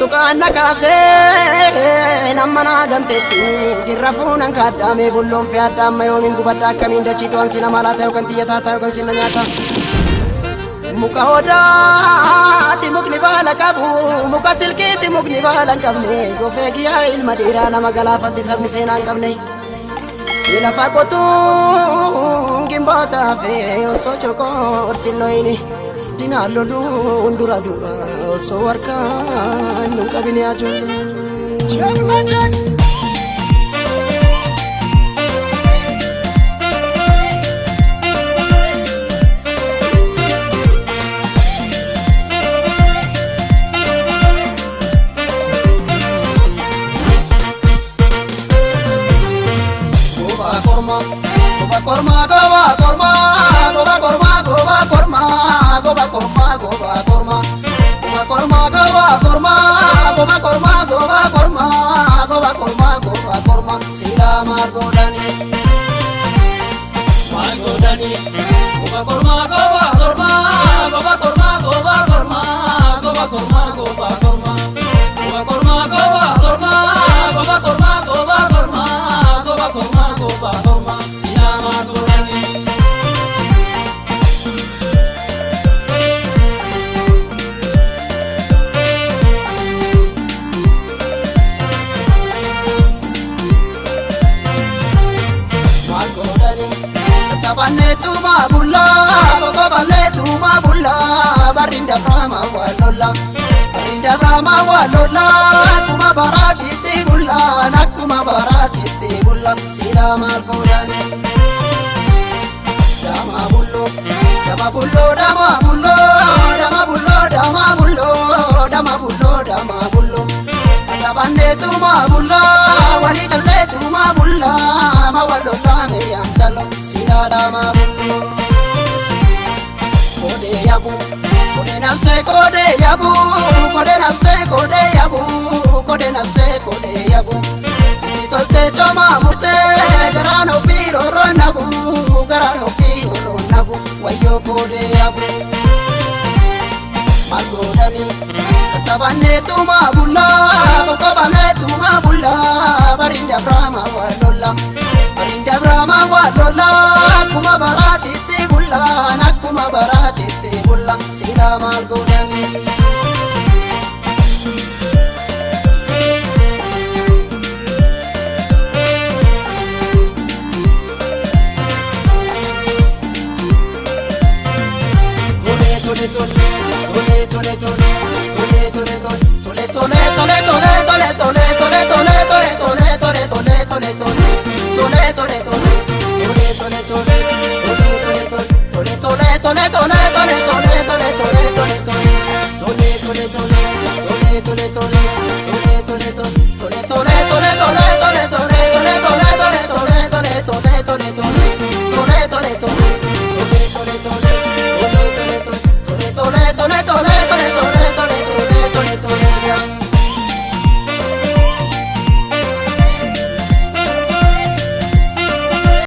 Tuqaan na kaasee nama naa gamteetti girra fuunan kaaddaamee bulloon fi adda amma yoomiin gubadda akkamiin dachii to'an sina maalaa ta'u kan xiyyataa ta'u kan sina nyaata. Muka odaati mukni baala qabu muka silkiiti mukni baala hin qabne gofee giyyaa ilma dhiiraa nama galaafatti sabni seenaa hin qabne. Lafa qotuun gimbootaa fi osoo chokoorsi loyini dinaan loluun dura dura osoo harkaan nun qabine ajoollee. Jagna jag. Goba korma, goba korma, goba korma, goba korma, goba korma, goba korma, goba korma, goba korma, goba korma, goba korma, goba korma, goba korma, goba korma, sila margodani, margodani, goba korma, goba korma, goba korma, goba korma, goba korma, goba korma, goba korma, goba korma, goba korma, goba korma, goba korma, goba korma, sila margodani. Margodani, taphanneetuma bulla, qoqoballeetuma bulla, barriin dabraama waa lolla, barriin dabraama waa lolla, akkuma baraatitti bulla, akkuma baraatitti bulla, sila margodani. Dama bullo, dama bullo, dama bullo, dama bullo, dama bullo, dama bullo, dama bullo. Taphanneetuma bulla, walii galleetuma bulla, ma wal lolaame yaantalo, sila dama bullo. Kode yabu, kode nafse kode yabu, kode nafse kode yabu, kode nafse kode yabu. Sini tolte choma murte, garaan ofii rooroo nabu, garaan ofii rooroo nabu, wayyoo kode yabu. Margodani, taphanneetuma bulla, qoqobaneetuma bulla,